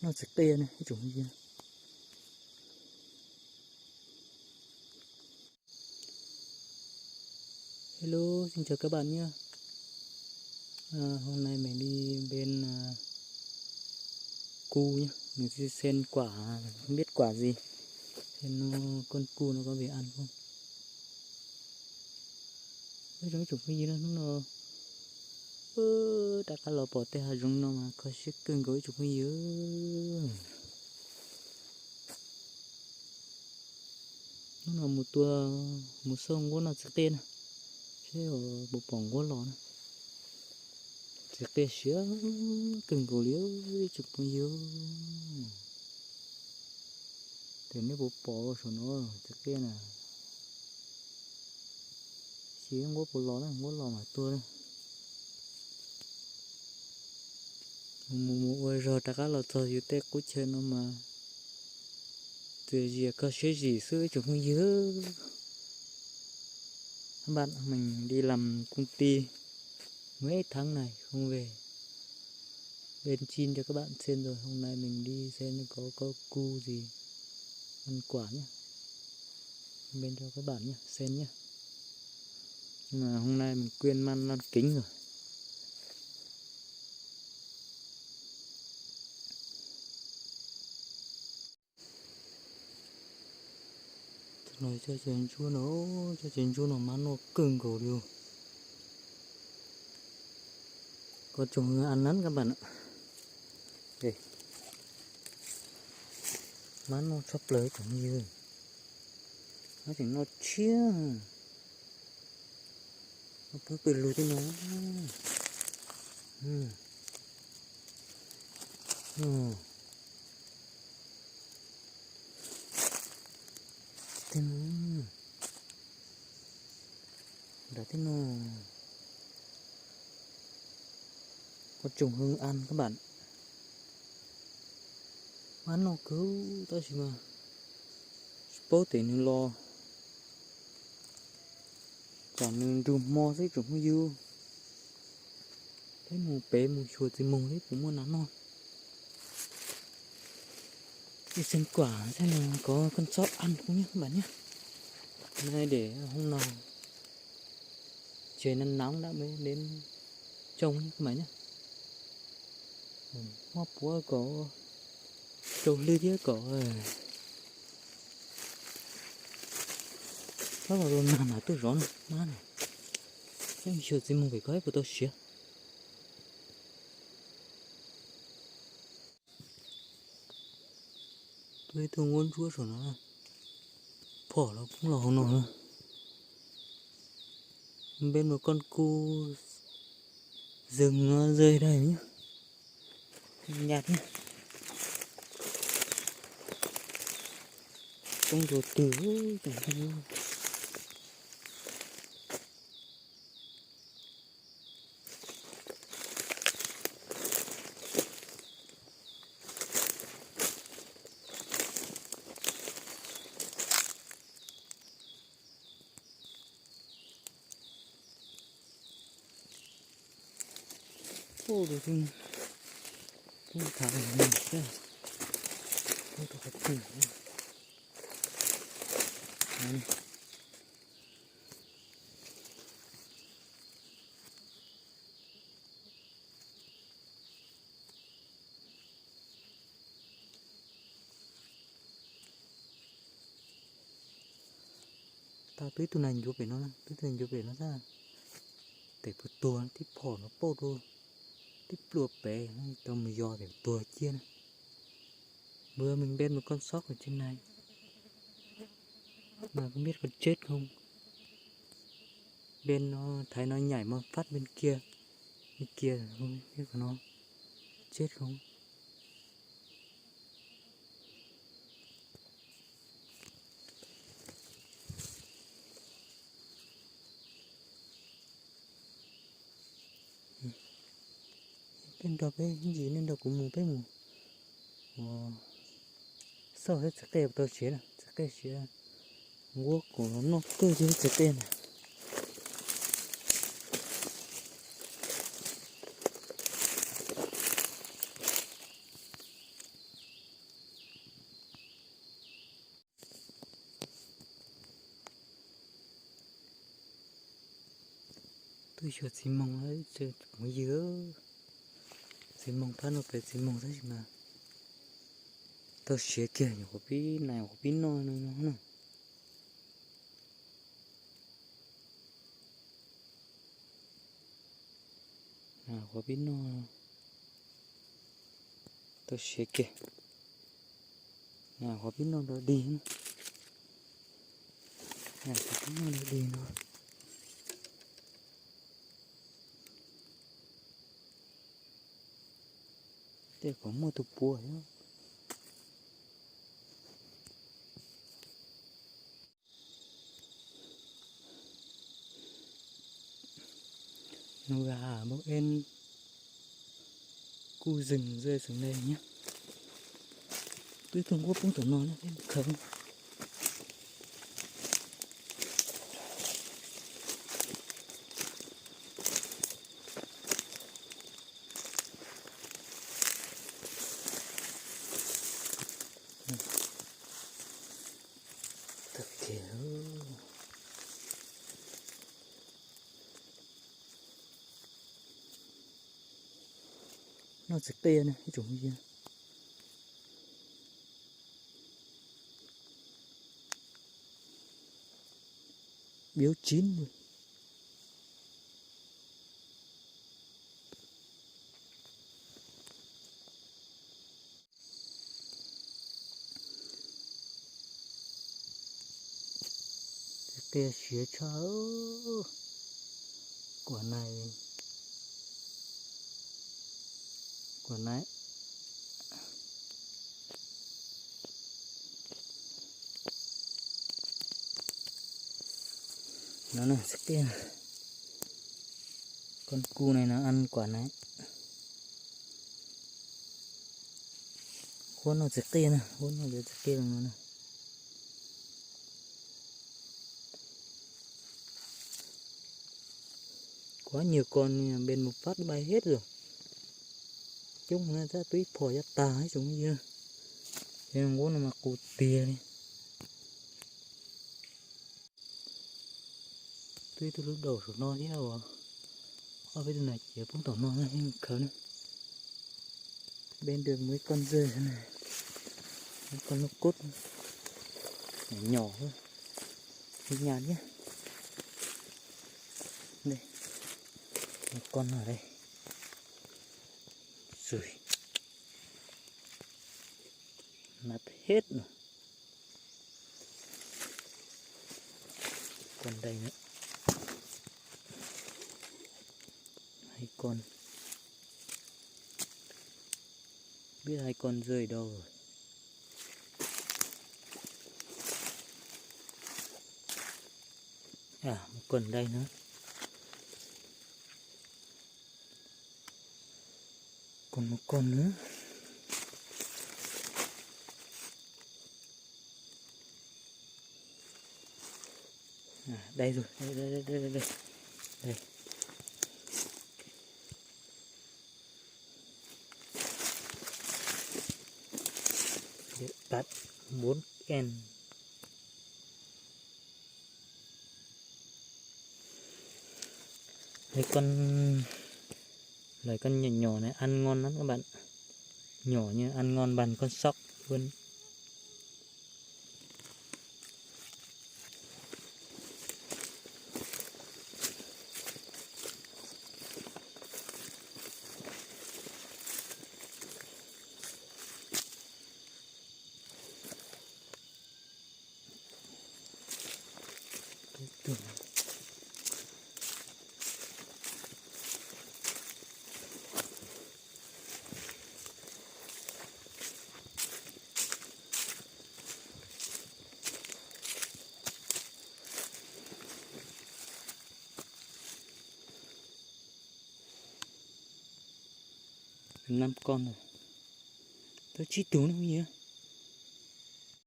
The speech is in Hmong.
Noj txiv qia ne ib tsoom phooj ywg. Hello, xin chào các bạn nhé. À, hôm nay mình đi bên à, cu nhé. Mình sẽ xem quả, không biết quả gì. Xem nó con cu nó có về ăn không. Ib tsoom phooj ywg, hnub no rov qab los pom tej hav zoov no mas kho siab kawg nkaus ib tsoom phooj ywg. Hnub no mus tua, mus xauj nquab noj txiv qia na, seb puas pom nquab los na. Txiv qia siav kawg nkaus li ib tsoom phooj ywg. Ces nej puas pom saum no txiv qia na. Xyov nquab puas los na, nquab los mam tua na. Mus mus ua zog rov qab los txog yus tej qub chaw no mas txias zias kho siab zim xwb ib tsoom phooj ywg. Các bạn, mình đi làm công ty mấy tháng này không về. Bên Chin cho các bạn xem rồi, hôm nay mình đi xem có có cu gì ăn quả nhé. Bên cho các bạn nhé, xem nhé. Nhưng mà hôm nay mình quên mang lăng kính rồi. Cov no, cov ntsuab no, cov ntsuab no mab noj kawg nkaus li. Có trồng ăn lắm các bạn ạ. Mab noj tshaj plaws ib tsoom phooj ywg. Mab tseem noj tshiab. Noj poob pw lug tej no. Tej no, nram tej no. Có trồng hơn ăn các bạn. Mab noj kawg tab sis mas tsis paub tias nws los tsam nws nrug hmo xwb tsoom phooj ywg. Peb mus pem mus xyuas txiv moog seb puas muaj nas noj. Đi xem quả xem là có con sóc ăn không nhé các bạn nhé. Nay để hôm nào trời nắng nóng đã mới đến trông nhé các bạn nhé. Mob puab kom rau hli thiab kom pab los rau nag mas tuaj zov na mab na. Yeej xyuas txiv moog pem ko puas tau siav. Tuaj ib tug nquab ntsuab saum no, phom los poob los hauv no na. Bên một con cu rừng nó rơi đây nhá. Nhạt nhá. Poob rau twg tsoom phooj ywg. Ua, tus tub thav thiab, tus qhov twg. Tau twb ib tug neeg ncuav pem no, twb ib tug neeg ncuav pem no xwb. Tes puas tuag, tib phom no pauj rau tib plua pem, tau mus yos tes tuag ciaj na. Vừa mình bên một con sóc ở trên này mà không biết có chết không. Bên nó thấy nó nhảy một phát bên kia, bên kia không biết có nó chết không. Peb nrog peb ntsis nej nrog kuv mus peb mus xauj seb txiv qej puas tau siav na, txiv qej siav. Nquab kuj los noj kawg thiab txiv qej na. Twb xyuas txiv moog lawm, txiv moog yig, txiv moog phab no pem txiv moog tab sis mas tau siav kiag, nyuam qhuav pib nais, nyuam qhuav pib noj no na. Nyuam qhuav pib noj, tau siav kiag. Nyuam qhuav pib noj dog dig, nyuam qhuav pib noj dog dig no. Tej kom muaj tus puav thiab. Nws ga bau en kuj zeeg zej xeem le nyab. Twb tuaj nquab poob tom no na, khaws. Tag kis. Noj txiv qia na ib tsoom phooj ywg. Biav tsin. Txiv qia siav tshaj. Kuam nais, kuam nais. No na, txiv qia, koj kuj nais no, an kuam nais. Huab noj txiv qia na, huab noj txiv qia no na. Kuv hab nyuag ko npe mus pab bai hib lawm. Coob na, tab twb ib phom yuav tag ib tsoom yawg. Ces nquab no mas qus tiag li. Twb ib tug lub daus saum no thiab uas ob peb tug na ciav poob tom no thiab khaws na. Peb mus ib koj ntxawg, ib koj lub kub nyom nyom, ib nyam thiab. Koj no, xwm, nab phem no. Koj ntais na, hais koj, peb hais koj ntxawg dau. Mus koj ntais na. Koj mus koj na. Dai, dai, dai, dai. Tắt bốn em. Đây con, loài con nhỏ nhỏ này ăn ngon lắm các bạn. Nhỏ nhưng ăn ngon bằng con sóc luôn. Năm con rồi. Tau tsib tug ne,